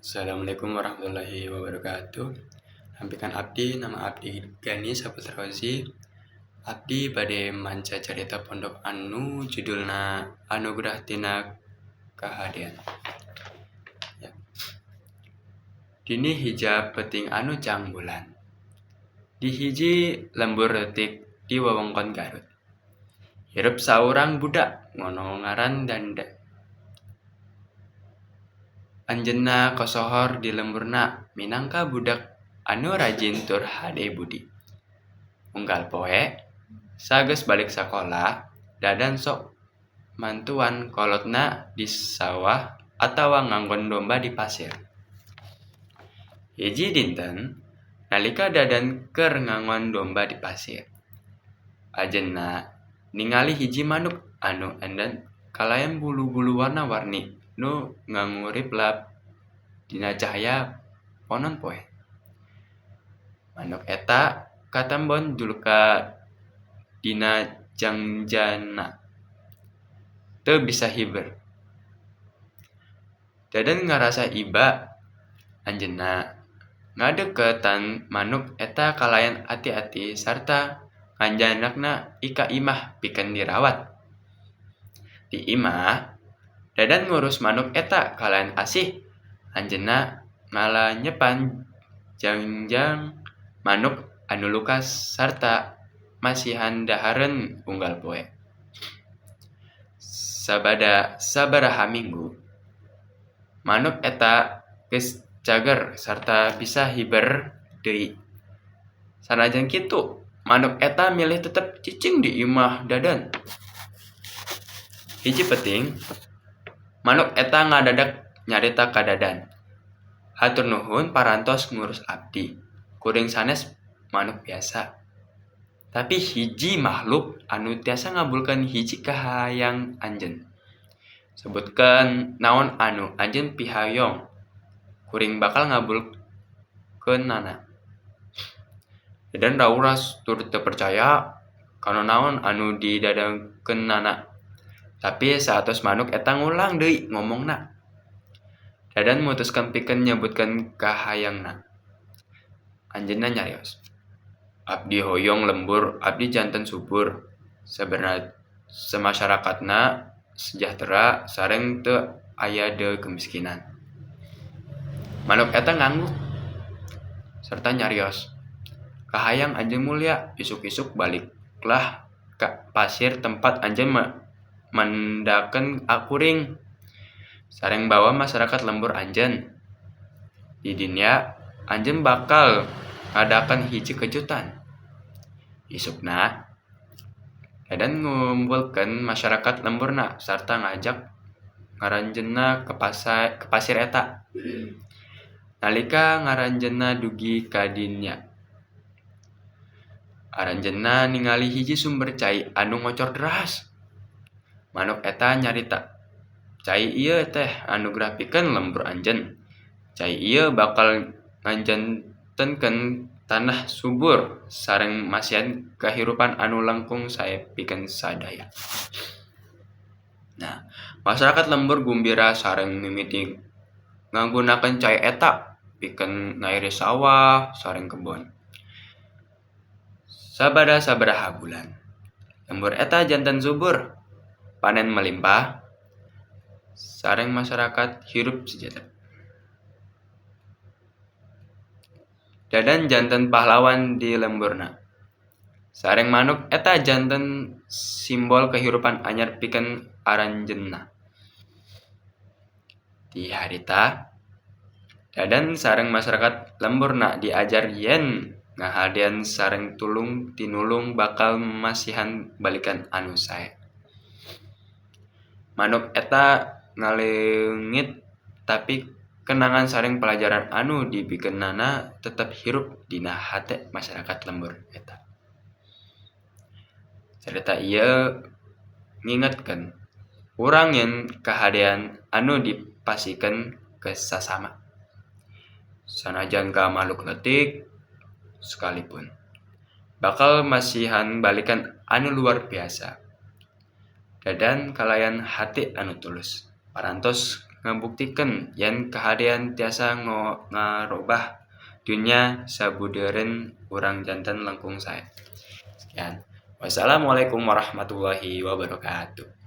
Assalamualaikum warahmatullahi wabarakatuh. Hampikeun abdi, nama abdi Gani Saputra Rozi. Abdi bade manca carita pondok anu judulna Anugerah Tina Kahadean. Ya. Dina hiji peuting anu caang bulan. Di hiji lembur leutik di wewengkon Garut, hirup saurang budak nu ngaran Dadan. Anjeunna kasohor di lemburna minangka budak anu rajin tur hade budi. Unggal poe, sageus balik sakola, Dadan sok mantuan kolotna di sawah atawa ngangon domba di pasir. Hiji dinten, nalika Dadan keur ngangon domba di pasir, anjeunna ningali hiji manuk anu endah kalayan bulu-bulu warna-warni nu nganguriplap dina cahaya panon poe. Manuk eta katembon duluka dina jangjana, teu bisa hiber. Dadan ngarasa iba, anjeunna ngadeuketan manuk eta kalayan ati-ati sarta nganjandakna ka imah pikeun dirawat. Di imah, Dadan ngurus manuk eta kalayan asih, anjeunna ngalenyepan jangjang manuk anu luka sarta masihan dahareun unggal poe. Sabada sabaraha minggu, manuk eta geus cager sarta bisa hiber deui. Sanajan kitu, manuk eta milih tetep cicing di imah Dadan. Hiji peuting, manuk eta ngadadak nyarita ka Dadan, "Hatur nuhun parantos ngurus abdi. Kuring sanes manuk biasa, tapi hiji makhluk anu tiasa ngabulkeun hiji kahayang anjeun. Sebutkeun naon anu anjeun pihoyong, kuring bakal ngabulkeunana." Dadan rauras tur teu percaya kana naon anu didadangkeunana. Tapi saatos manuk eta ngulang deui ngomongna, Dadan mutuskeun pikeun nyebutkeun kahayangna. Anjeunna nyarios, "Abdi hoyong lembur abdi janten subur, samasyarakatna sejahtera sareng teu aya deui kemiskinan." Manuk eta ngangguk sarta nyarios, "Kahayang anjeun mulya, isuk-isuk baliklah ka pasir tempat anjeun mendakeun kuring, sareng bawa masyarakat lembur anjeun. Di dinya anjeun bakal ngadakeun hiji kejutan." Isukna, Dadan ngumpulkeun masyarakat lemburna sarta ngajak ngaranjeunna ka pasir eta. Nalika ngaranjeunna dugi ka dinya, aranjeunna ningali hiji sumber cai anu ngocor deras. Manuk eta nyarita, "Cai ieu teh anugerah pikeun lembur anjeun. Cai ieu bakal ngajantenkeun tanah subur sareng masihan kahirupan anu langkung sae pikeun sadaya." Nah, masyarakat lembur gumbira sareng mimiti ngagunakeun cai eta pikeun ngairi sawah sareng kebon. Sabada sabaraha bulan, lembur eta janten subur, panen melimpah, sareng masyarakat hirup sejahtera. Dadan janten pahlawan di lemburna. Sareng manuk eta janten simbol kahirupan anyar pikeun aranjeunna. Ti harita, Dadan sareng masyarakat lemburna diajar yen ngahadean sareng tulung tinulung bakal masihan balikan anu sae. Manuk eta ngaleungit, tapi kenangan sareng palajaran anu dibikeunana tetep hirup dina hate masyarakat lembur eta. Carita ieu ngingetkeun urang yen kahadean anu dipasihkeun ka sasama, sanajan ka makhluk leutik sakalipun, bakal masihan balikan anu luar biasa. Dadan kalayan hate anu tulus, parantos Ngabuktikeun yen kahadean tiasa ngarobah dunya sabudeureun urang janten langkung sae. Sekian. Wassalamualaikum warahmatullahi wabarakatuh.